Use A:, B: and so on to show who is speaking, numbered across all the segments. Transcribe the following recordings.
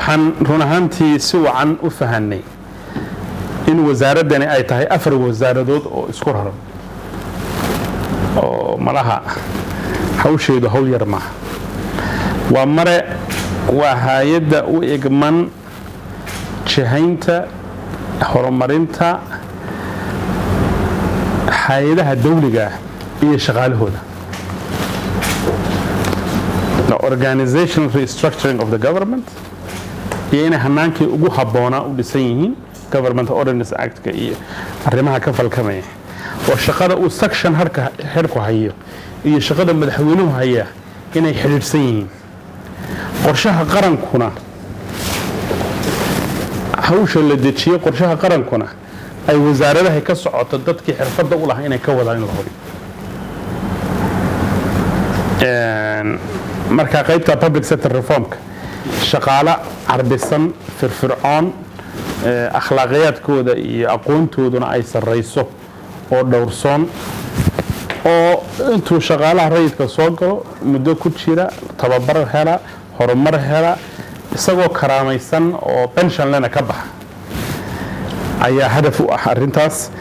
A: Waxaan run ahaantii si wacan u fahanay in wasaaraddani ay tahay afar wasaaradood oo isku raran, oo malaha hawsheedu hawl yar maaha. Waa mare, waa hay-adda u igman jihaynta, horumarinta hay-adaha dawliga ah iyo shaqaalahooda, the organizational restructuring of the government, iyo inay hanaankii ugu habboonaa u dhisan yihiin, Government Ordinance Actka iyo arrimaha ka falkamaya, oo shaqada uu section harka xirku hayo iyo shaqada madaxweynuhu haya inay xidhiidhsan yihiin, qorshaha qarankuna, hawsha la dejiyo qorshaha qarankuna ay wasaaradaha ka socoto, dadkii xirfadda u lahaa inay ka wadaan in la hubiyo. Marka qaybta public sector reformka, shaqaale carbisan, firfircoon, akhlaaqiyaadkooda iyo aqoontooduna ay sarrayso oo dhowrsoon, oo intuu shaqaalaha rayidka soo galo muddo ku jira, tababar hela, horumar hela, isagoo karaamaysan oo pension lena ka baxa ayaa hadaf u ah arrintaas,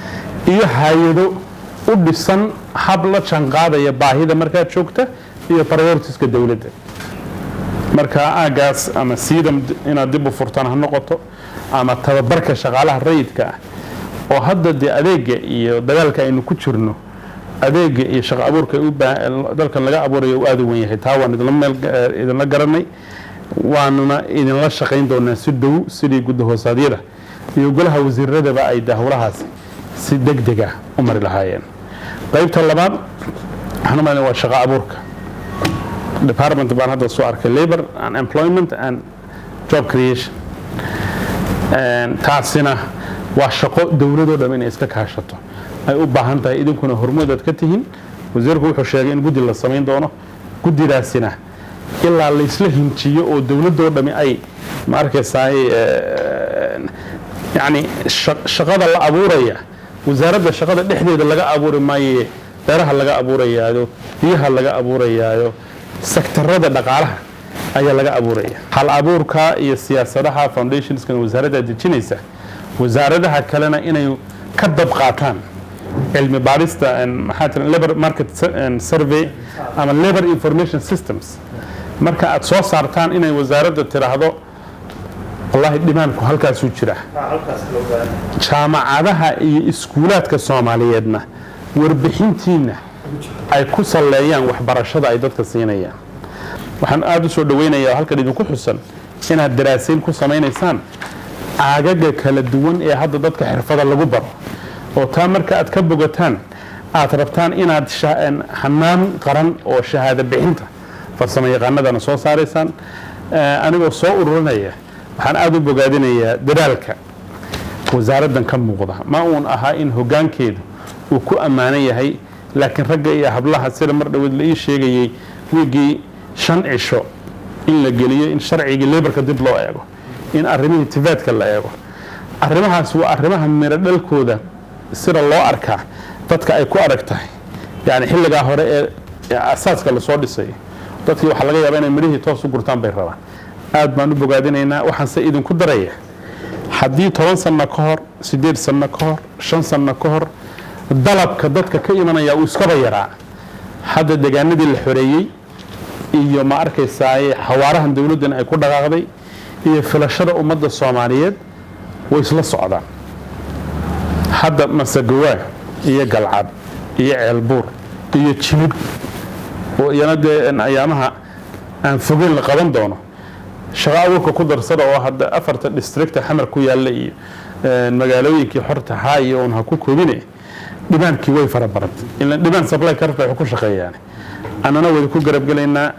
A: iyo hay-ado u dhisan hab la janqaadaya baahida markaa joogta iyo prioritiska dowladda. Marka aagaas ama siidam inaad dib u furtaan ha noqoto, ama tababarka shaqaalaha rayidka ah, oo hadda dee adeega iyo dagaalka aynu ku jirno, adeega iyo shaqo abuurka dalkan laga abuurayo uu aada u wen yahay. Taa waan idinla meel idinla garanay, waanuna idinla shaqayn doonaa si dhow, sidii gudda hoosaadyada iyo golaha wasiiradaba ay howlahaasi si deg deg ah u mari lahaayeen. Qaybta labaad waxaan u malaynaya waa shaqo abuurka. Department baan hadda soo arkay, Labor and Employment and Job Creation. Taasina waa shaqo dowladoo dham inay iska kaashato ay u baahan tahay, idinkuna hormuudaad ka tihiin. Wasiirku wuxuu sheegay in guddi la samayn doono, guddidaasina ilaa laysla hinjiyo oo dowladoo dhami ay, ma arkaysaay, yacni shaqada la abuuraya wasaaradda shaqada dhexdeeda laga abuuri maaye, beeraha laga abuurayaayo, biyaha laga abuurayaayo, sektarada dhaqaalaha ayaa laga abuuraya. Hal abuurka iyo siyaasadaha foundationskan wasaaradda dejinaysa, wasaaradaha kalena inay ka dab qaataan cilmi baarista, maxaa tira, labor market survey ama labor information systems. Marka aad soo saartaan, inay wasaaradda tiraahdo, "Wallahi dhimaanku halkaasuu jira." Jaamacadaha iyo iskuulaadka Soomaaliyeedna warbixintiina ay ku salleeyaan waxbarashada ay dadka siinayaan. Waxaan aada u soo dhaweynayaa halkan idinku xusan inaad daraasayn ku samaynaysaan aagaga kala duwan ee hadda dadka xirfada lagu baro, oo taa marka aad ka bogataan aad rabtaan inaad hanaan qaran oo shahaado bixinta farsamo yaqaanadana soo saaraysaan. Anigoo soo ururinaya, waxaan aada u bogaadinayaa dadaalka wasaaraddan ka muuqda. Ma uun ahaa in hoggaankeedu uu ku ammaanan yahay, laakiin ragga iyo hablaha, sida mar dhoweed la ii sheegayey, wiiggii 5 cisho in la geliyo in sharcigii laborka dib loo eego, in arrimihii TVETka la eego. Arrimahaas waa arrimaha miro dhalkooda sida loo arkaa dadka ay ku adag tahay, yani xilligaa hore ee asaaska lasoo dhisay, dadkii waxaa laga yaabaa inay midhihii toos u gurtaan bay rabaan. Aad baan u bogaadinaynaa. Waxaanse idinku daraya, haddii 10 sano ka hor, 8 sano ka hor, 5 sano ka hor dalabka dadka ka imanaya uu iskaba yaraa, hadda deegaanadii la xoreeyey iyo, ma arkaysaaye, xawaarahan dowladdan ay ku dhaqaaqday iyo filashada ummadda Soomaaliyeed way isla socdaan. Hadda Masagawaa iyo Galcad iyo Ceelbuur iyo Jilib, oo iyana dee ayaamaha aan fogeyn la qaban doono, shaqo abuurka ku darsada, oo hadda afarta districta Xamar ku yaalla iyo magaalooyinkii xorta haa iyo un ha ku koobine, dhibaankii way fara baratay, ilan demand supply curve bay ku shaqeeyaan. Annana wayda ku garabgelaynaa.